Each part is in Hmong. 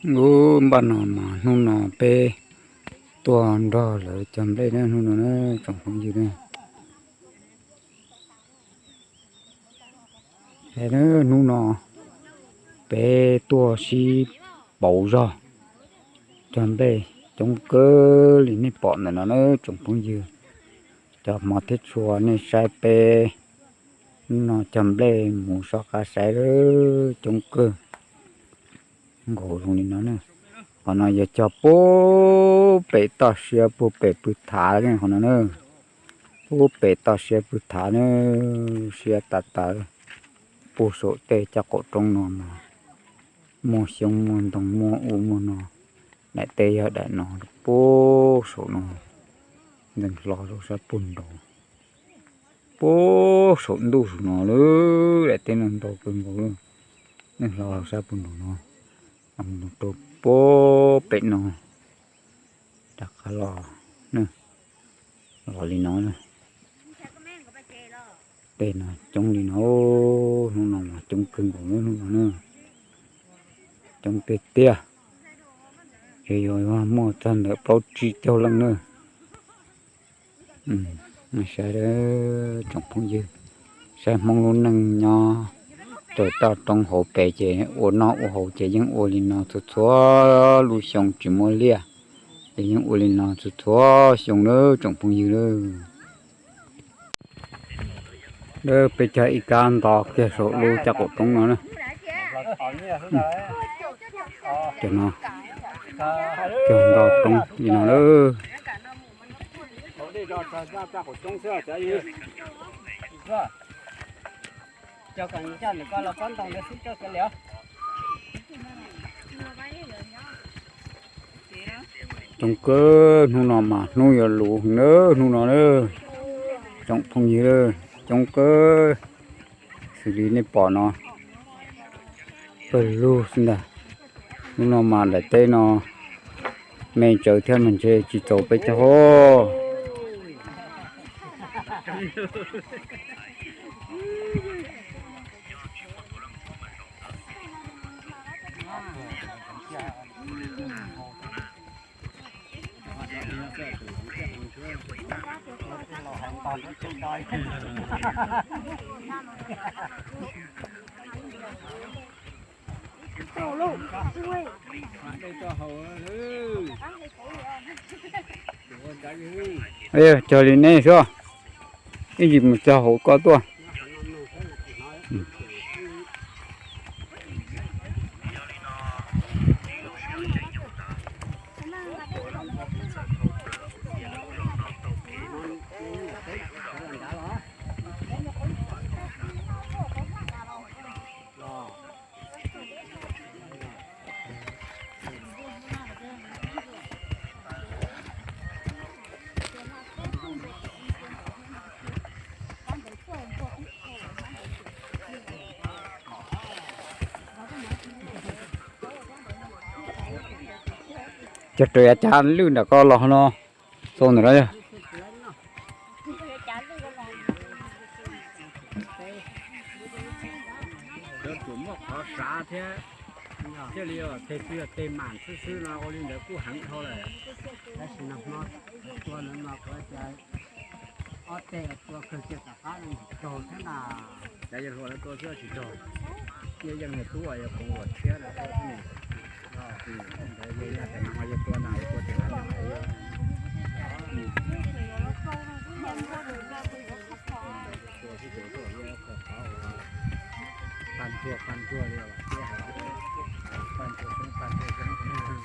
Ub, npaj no mas hnub no peb tuaj nrog lawv cog nplej na, hnub no na tsoom phooj ywg na. Hnub no peb tuaj sib pauv zog cog nplej coob kawg li nej pom ntawm no na tsoom phooj ywg. Cov hmov thiab tshua nej saib peb hnub no cog nplej mus soj qab saib lawm coob kawg nkaus zoo li no na. Qhov no yog cog puag pem toj siab puag pem pw thav qhov no na. Puag pem toj siab pw thav na, siab tas tas. Puag saum tej caj qaum roob no mas muaj xyoob muaj ntoo muaj ub muaj no. Daim teb yog daim no, puag saum no ntxeev hlo rau sab puag nraud. Puag saum ntuj saum no lawm, daim teb no ntau kawg nkaus lawm. Ntxeev hlo rau sab puag nraud no, mus rau puag pem no, rov qab los, los li no. Tej no coob li no, hnub no mas coob kawg nkaus hnub no na. Coob tiag tiag, yog yuav muaj txog ntawm plaub tsib caug leej na. Saib tsoom phooj ywg, saib Hmoob lub neej nyob raws toj roob hauv pes ces ua noj ua haus ces yeej ua li no txhua txhua lub xyoo tsis muaj liaj, ces yeej ua li no txhua txhua xyoo na tsoom phooj ywg na. Peb cog ib kab nto kiag saum lub caj qaum roob no na. Cog no, cog nto roob li no na. Coob kawg, hnub no mas hnub yuav luv heev na, hnub no na, tsoom phooj ywg, coob kawg xws li nej pom no, pawg lug xwb ntag. Hnub no mas daim teb no me tsawv thiab mas ntshe tsis txaus peb cog hauv. Cog li nej xwb, ib yim mus cog hauv koj tuaj. Cog raws yav cav lwj nram ko los no, xau ntawm no yog. Yuav tsum muaj qhov sav thiab, thiaj li teg twg yog teg mam xwb xwb no ua li ntawd kuj heev dhau lawm. Tab sis no hmo tua no mas kuv tias ob teg tua kawg kiag tom qab no tsis raug thiab na. Cov yawg hluas lawv tua xwb tsis raug, yawg yeej niag tub uas yog koom luam tshiab lawm. Ntawd yawg yog tias no yawg tua na yawg tua tsis tau. Paj ntsuag paj ntsuag li, paj ntsuag xyoob paj ntsuag xyoob.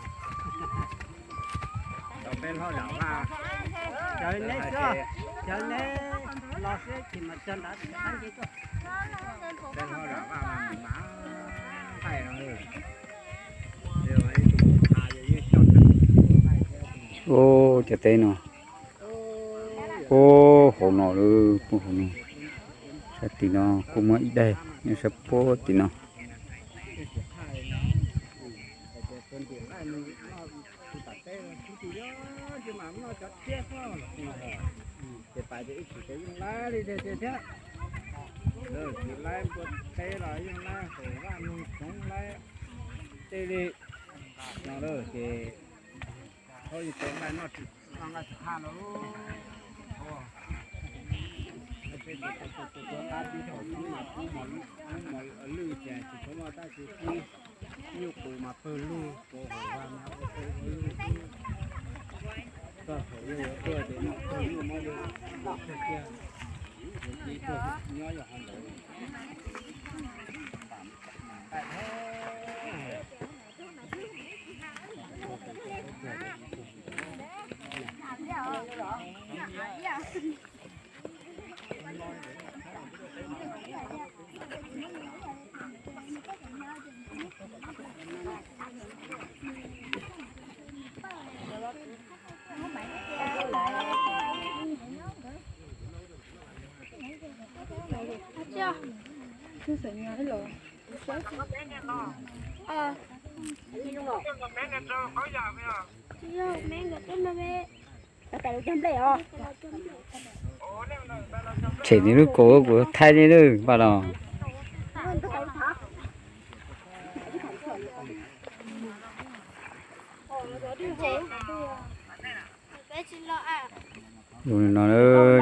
Cov peb hlob zam vaj, cov neb xwb, cov neb los xwb ces mas cog nrad tsis qab nce tuaj. Peb hlob zam vaj mas mas nqaij no, ua cov teb no, ua hauv no, ua hauv no, sab tim no kuj muaj ib daig, sab puag tim no. Ces pais ces ib txhis ces yeej laib li tiag tiag thiab. Tsis laib npua teb los yeej laib hauv vaj noog tsoov laib tej li. No ces thaum yus tua nqaij noj tsis noj nqaij tsis haj no, peb tus tus tus tus qab tib thaum xwb mas kub mos lwj ces tsis tshua muaj tab sis kub nyuj qus mas pawg lug, tus hauv vaj mas pawg lug xwb. Txog thaum yus yuav tuaj ces noj pawg lug mob lwj tiag tiag. Yus tib tuaj nyob yog hov ntawd. Tshem nws lub kaus kuv thaij nej lub paj los. Hnub no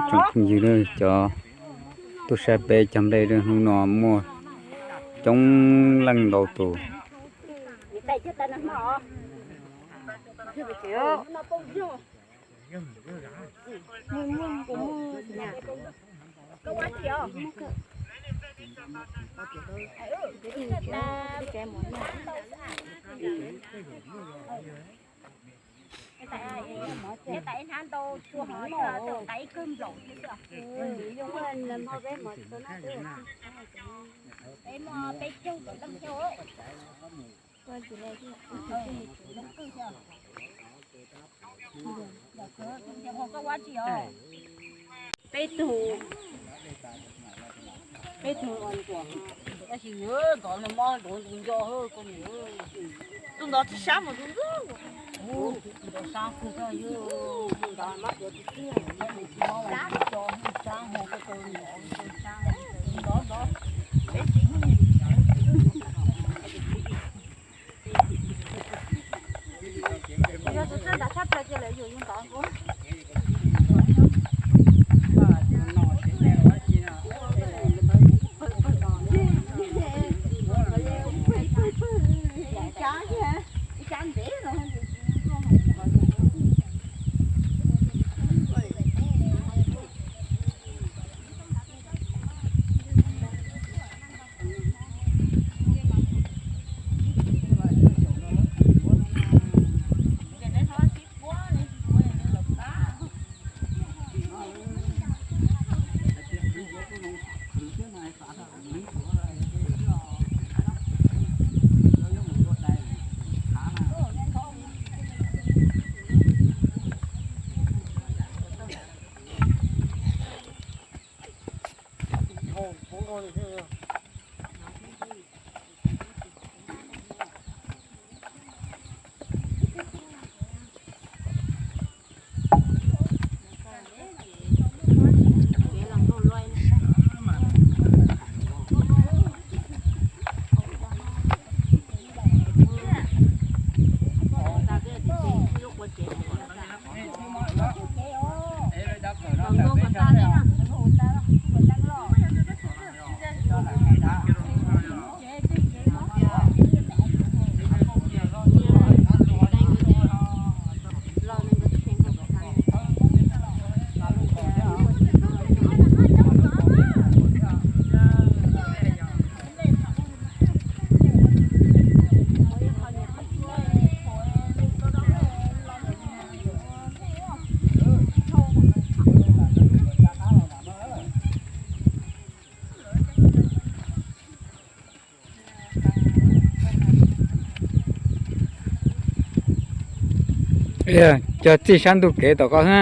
tsoom phooj ywg, cov tub saib peb cog nplej hnub no muaj coob leej ntau tus. Peb tug, peb tug ua ntuas, tab sis nkawd mob ntuav ntu nco, tus ntawd tsis sab mus tus ntawd, tus ntawd sab kawg, tus ntawd mob ntuav tus tiag, mob ntuav tus co, sab hos koj tau ntov, sab ntov ntov, peb tsis Yog tus txawj nram tshaj plaws ces lawv yuav yus ntov nkaus. Cog txij sab ntug kev tom koj na.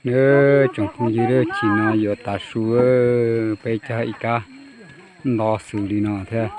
Tsoom phooj ywg, chim no yuav tav su, peb cog ib kab nto xws li no thiab.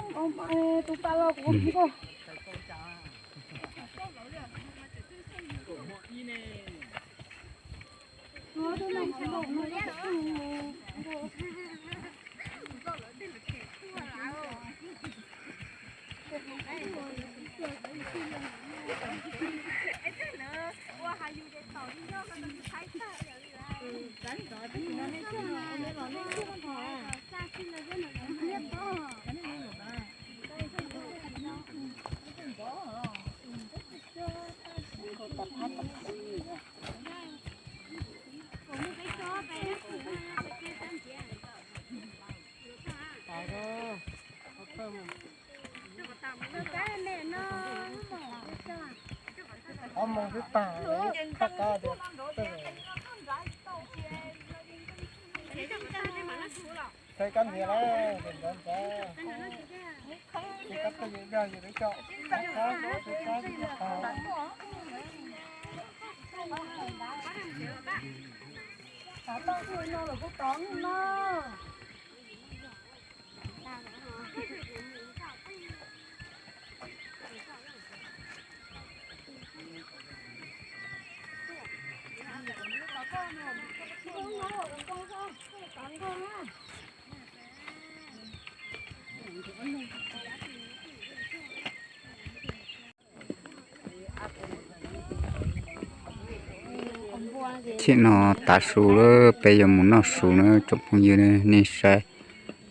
Chim no tav su lawm, peb yuav mus noj su na tsoom phooj ywg, nej saib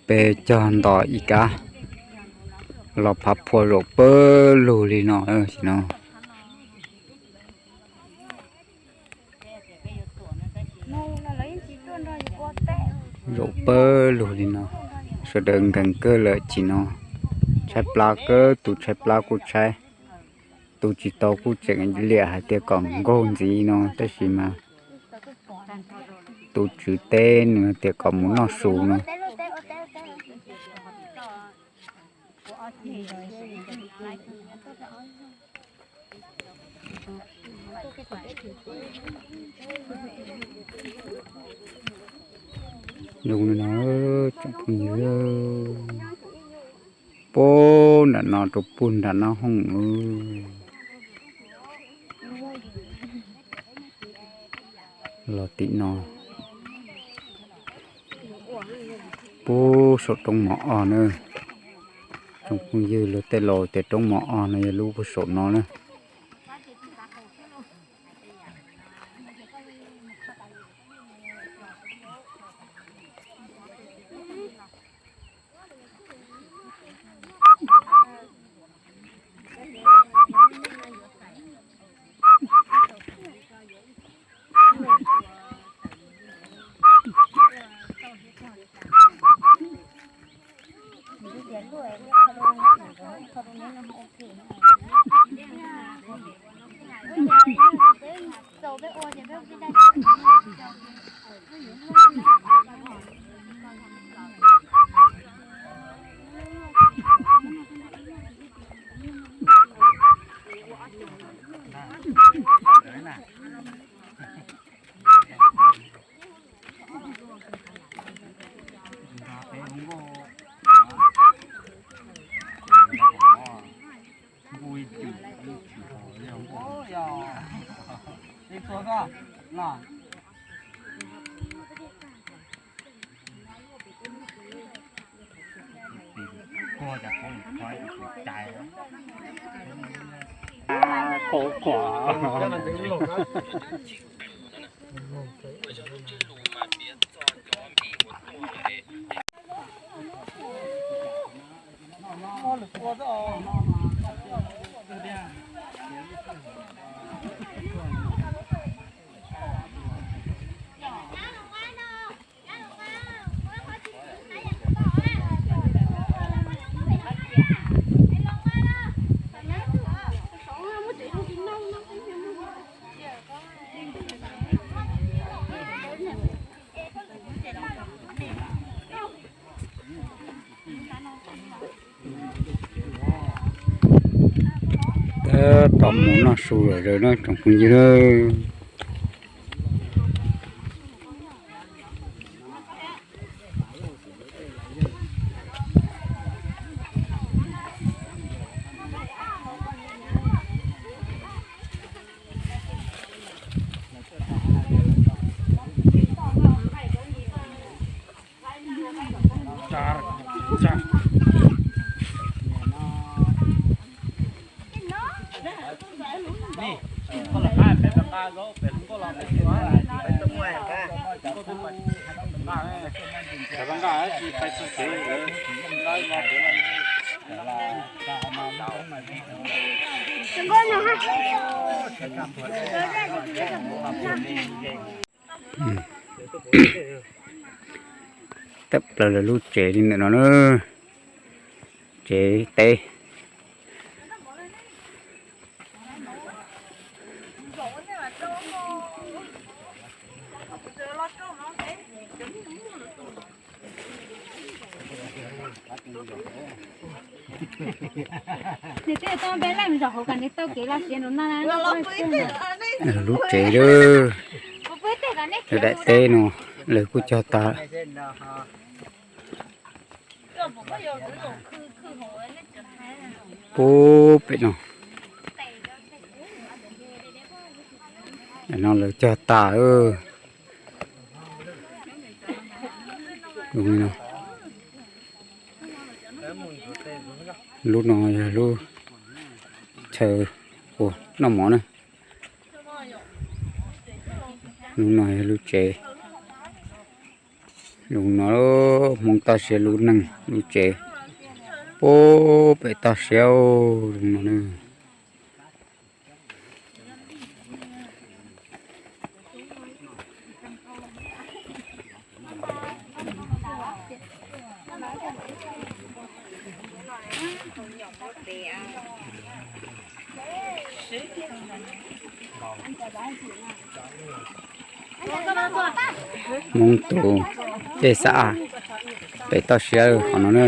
peb cog nto ib kab los phav phua zaum pawg lug li no, no. Zaum pawg lug li no, sawv daws nkees kawg lawm chim no. Tshaib plab kawg, tus tshaib plab kuj tshaib, tus tsis tau kuj tseem liam hais tias kom nkaug ntxiv no, tab sis mas tus tswv teb nws tias kom mus noj su no. Zoo li no tsoom phooj ywg, puag nram no rau puag nram no hooj. Los tim no, puag saum roob mos os na. Tsoom phooj ywg, luag tej laus tias roob mos os no yog lub puag saum no na. Tab tom mus noj su lawm na tsoom phooj ywg. Tawm plaws lawv lub tsev li ntawm no na, tsev teb. Lub tsev lawm, lawv daim teb no lawv kuj cog tas. Puag pem no, no lawv cog tas. Lub no yog lub chaw ua noj mov na. Lub no yog lub tsev. Lub no Hmoob toj siab lub neej lub tsev puag pem toj siab lub no na. Hmoob tus dej xab a pem toj siab qhov no na.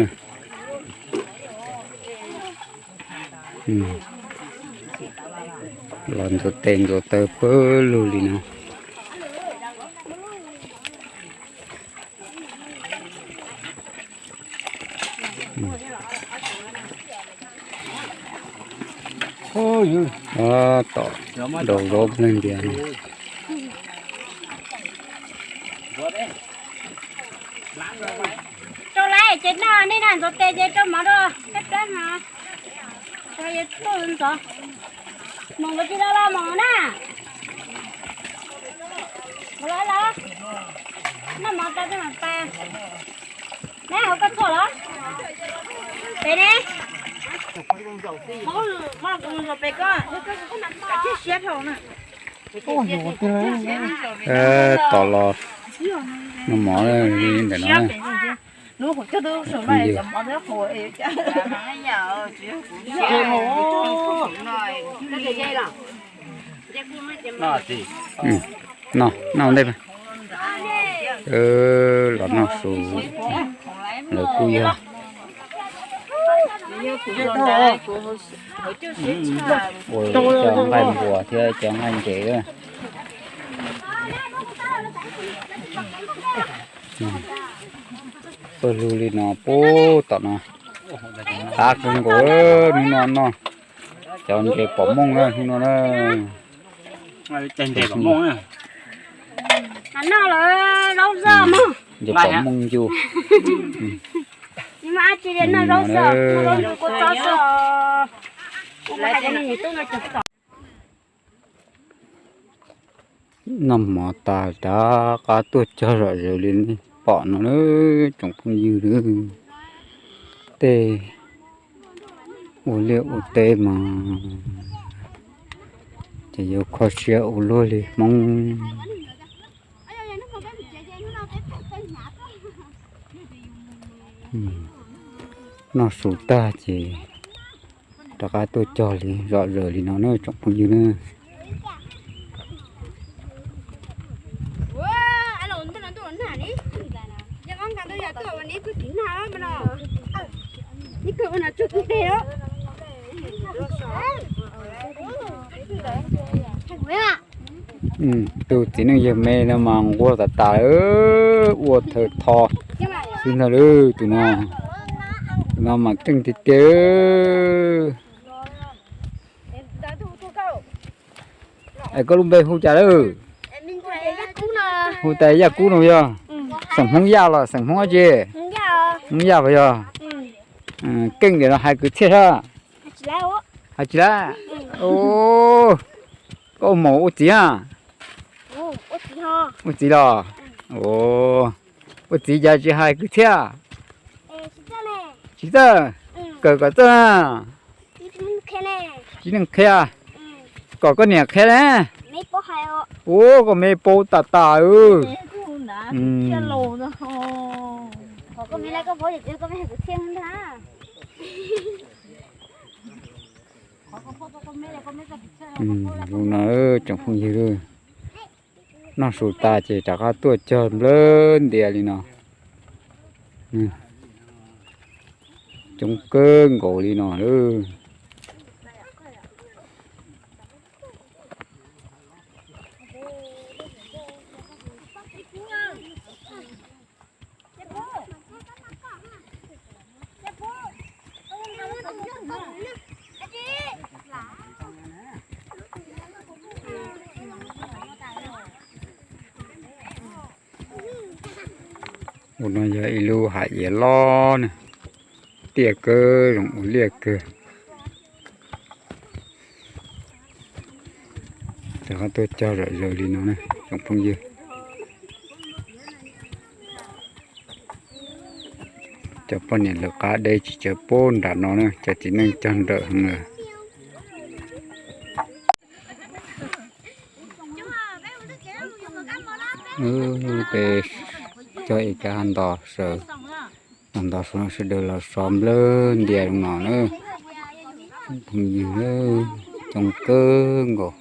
Los ntxuav tes ntxuav taw pawg lug li no. Tom rau zaub leej ntias. Rau lawm ces noj, nej noj ntxuav tes ces rau mov rau peb plaub no. Rau yuav tuaj ntxov. Mov nkawd tsis los los mov na. Los los, noj mov tas tej mam pais. Neb hauv koj txhuam los? Pem ne. Tom los noj mov li ntawm no. No, noj ntej. Los noj su, lawv kuj yog ua cov nqaij npuas thiab cov nqaij ntses. Pawg lug li no puag tom no. Qab kawg nkaus, hnub no noj cov ntses pom mooj na, hnub no na. Ntses pom mooj ncu. Noj mov tas rov qab tuaj cog zom zaws li nej pom no na, tsoom phooj ywg. Tej ua liaj ua teb mas ces yuav kho siab ua luaj li Hmoob. Noj su tag ces rov qab tuaj cog li zom zaws li no na tsoom phooj ywg na. Tus txiv neej yawg me no mas nquag tas tas, ua thawm tho xwb ntag lauj. Tus no, tus no mas keej tiag tiag. Es koj lub npe hu cas lawm? Hu tas Yaj Kub no yog? Xeem Hmoob Yaj los xeem Hmoob dab tsi? Hmoob Yaj puas yog? Keej tiag no hais kwv txhiaj sab? Hais tsis laib. Koj ua maum ua txiv a? Ua txiv los? Ua txiv cas tsis hais kwv txhiaj? Tsis txawj. Kawm kom txawj na. Tsis neeg qhia. Kom koj niam qhia ne. Ua koj me paub tas tas. Tus no tsoom phooj ywg, noj su tas ces rov qab tuaj cog nplawg ntias li no. Coob kawg nkaus li no. Ua no yog ib lub hav iav loj na, tiaj kawg, zoo ua liaj kawg. Rov qab tuaj cog zom zaws li no na tsoom phooj ywg. Cov poj niam lawv qab deb tsis tsawg puag nram no na, cov txiv neej cog nrawm heev lawm. Peb cog es kav ntov sawv, ntov sawv no sawv daws los sov nplawg ntias no na. Phooj ywg, coob kawg nkaus.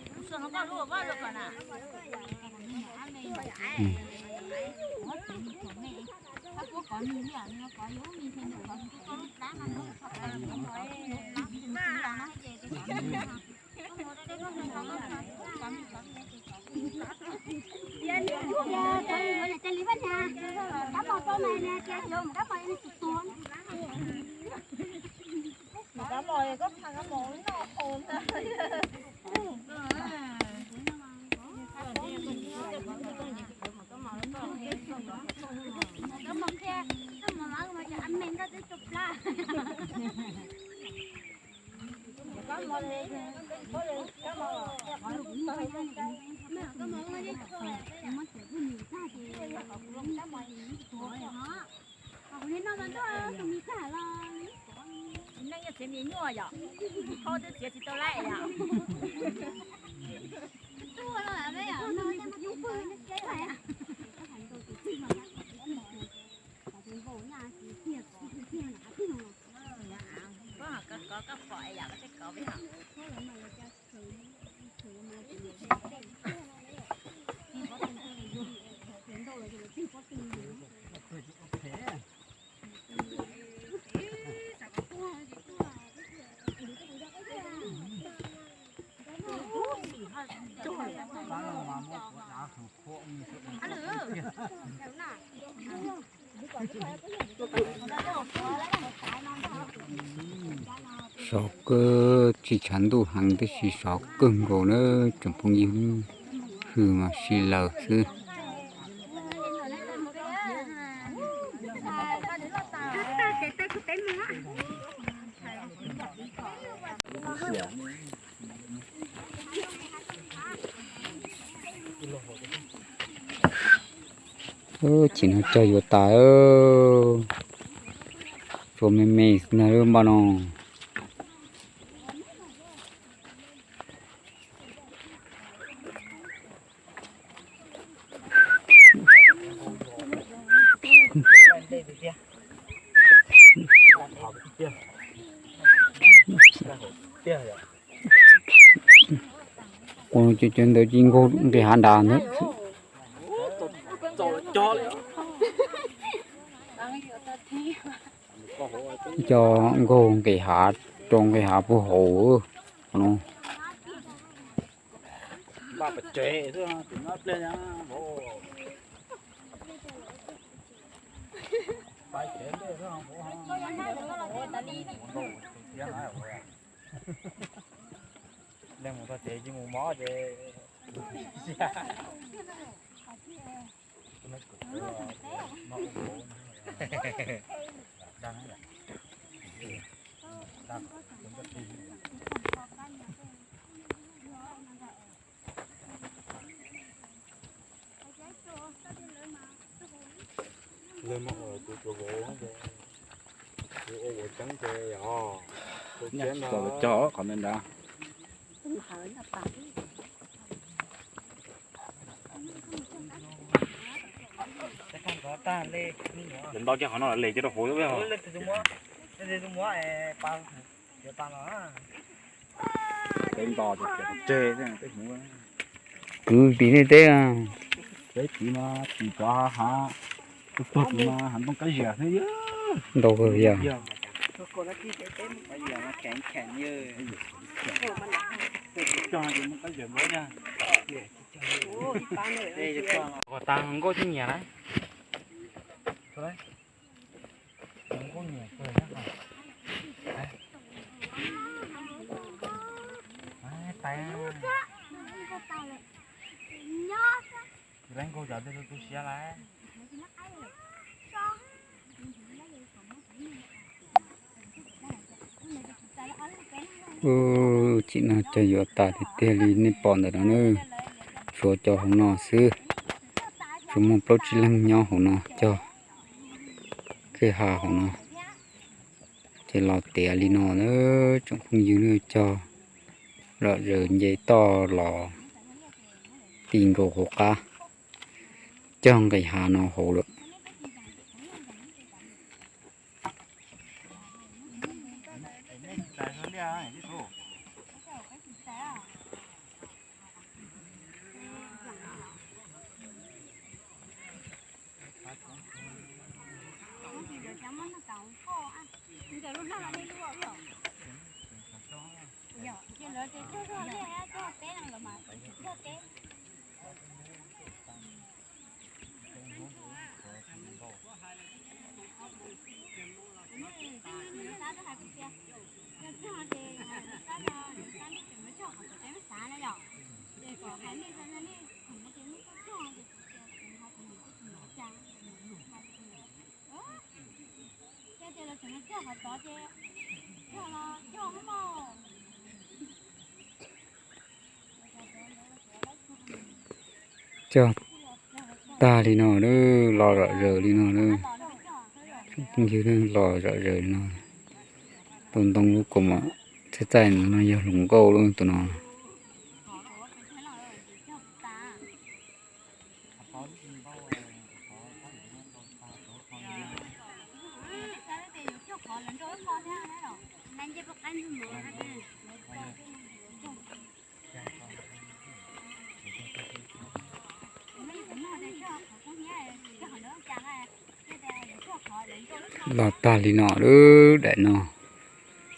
Neej nyob txiav me nyuaj yom, khaub twb txiav tsis tau laij yom. Sov kawg, tsis tshav ntuj heev tab sis sov kawg nkaus na tsoom phooj ywg, hws mas si laws xwb. Chim no cog yuav tas, tshuav me me na lub npaj no. Ua no cov ntawd ces nkaug nqis hav nrad ntag. Cov nkaug nqis hav, rau nqis hav puag hauv no. Leej mus txog tsev tsis mus mov ces. Cog qhov ntawd ntag. Lawv nto kiag qhov no le coj rau hauv xwb. Peb nto ces tseg, peb hmuv. Kwv tim nej teb, peb tim no tim cov hav, tuag tim no hav ntoo kab zias xwb. Ntau kawg yog. Ua tas nkauj tsis nyiam lawm. Nkauj nyiam kawg. Tais, tsis laib nkauj cov twg tu siab lawm. Ub, cov no cog yuav tas tiag tiag li nej pom ntawm no na. Tshuav cov hauv no xwb, tshuav muaj plaub tsib leeg nyob hauv no cog kwj ha hauv no. Ces los tiav li no na, tsoom phooj ywg na, cog zom zaws nce toj los ti nkaus hauv qab, cog nqis hav no hauv lawm. Cog tag li no lawm, los zom zaws li no lawm. Tsoom phooj ywg, los zom zaws li no. Tus ntoo lub kaus mom txaij txaij no yog hluas nkauj lawm tus no. Los tag li no lawm daim no.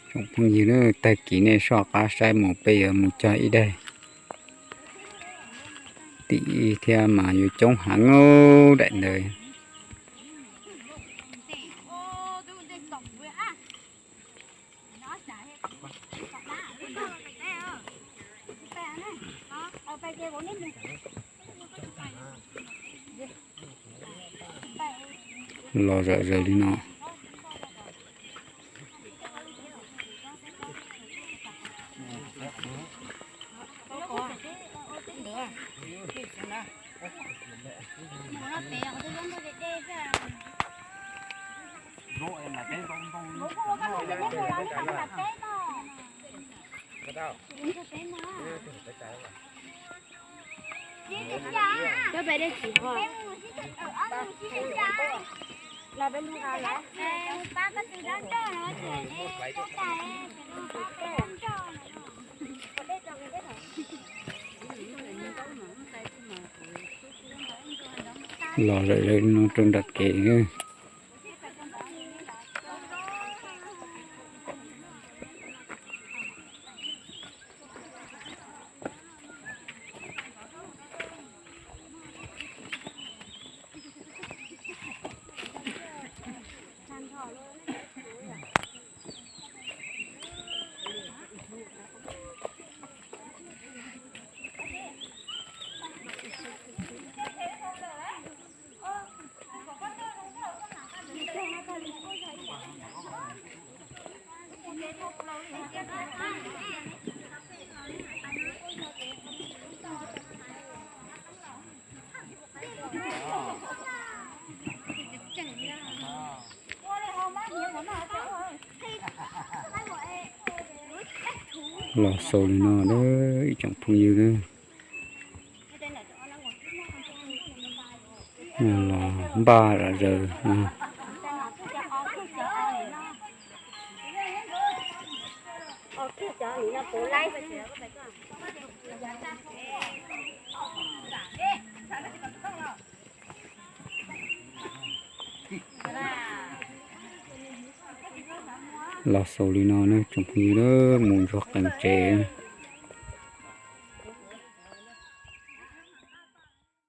Tsoom phooj ywg na, tag kis nej soj qab saib mus peb yuav mus cog ib daim tim thiab mas yuav coob heev daim ntawd. Los zom zaws li no. Los lawm no rau nram kev. Los xaus li no na ib tsoom phooj ywg na. Los npaj zom zaws. Los xaus li no na tsoom phooj ywg, mus ntsuag qees tsev.